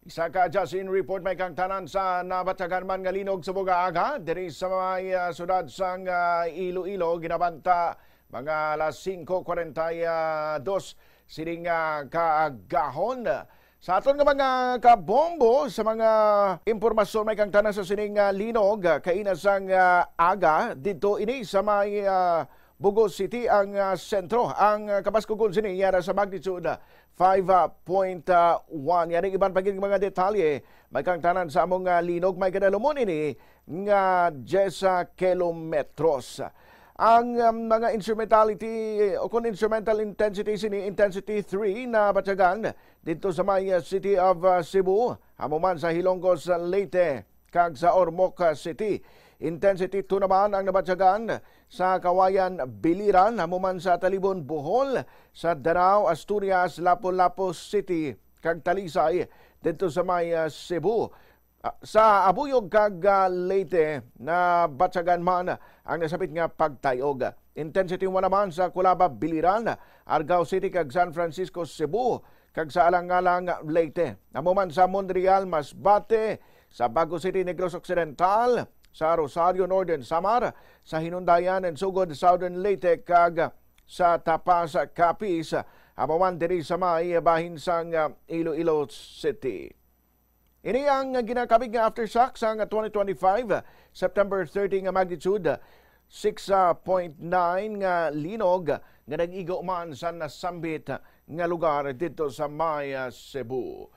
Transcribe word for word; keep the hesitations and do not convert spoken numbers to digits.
Sa ka-Jasin Report, may kangtanan sa nabatyagan man nga linog sa buga aga diri sa may, ah, siyudad sang, ah, Iloilo. Ginabanta mga alas singko kwarenta y dos sining, ah, kaagahon. Sa aton nga mga kabombo, sa mga impormasyon, may kangtanan sa sining, ah, linog, ah, kaina sang, ah, aga dito ini sa may, ah, Bugos City ang, ah, sentro. Ang, ah, kabaskugon sini yara sa magnitude, ah, five point one. Yari iban pa gid mga detalye, may kangtanan sa among, ah, linog, may kadalumon ini nga diyes kilometros. Ang, um, mga instrumentality o kung instrumental intensity sini, intensity three na batyagan dito sa may, ah, City of, ah, Cebu, amo man sa Hilongos, ah, Leyte, kag sa Ormoc, ah, City. Intensity two naman ang nabatyagan sa Kawayan, Biliran, amo man sa Talibon, Bohol, sa Danao, Asturias, Lapu-Lapu City, kag Talisay dito sa may, ah, Cebu. Ah, sa Abuyog kag, ah, Leyte, nabatyagan man ang nasabit nga pagtayog. Intensity one naman sa Culaba, Biliran, Argao City, kag San Francisco, Cebu, kag sa Alang-alang, Leyte. Amo man sa Monreal, Masbate, sa Bago City, Negros Occidental, sa Rosario, Northern Samar, sa Hinundayan and Sugod, Southern Leyte, kag sa Tapas, Capiz, amo man diri sa may bahin sang, ah, Iloilo City. Ini ang ginakabig nga aftershock sang twenty twenty-five, September thirty nga magnitude six point nine nga linog nga nag-igo man sa nasambit nga lugar dito sa may, ah, Cebu.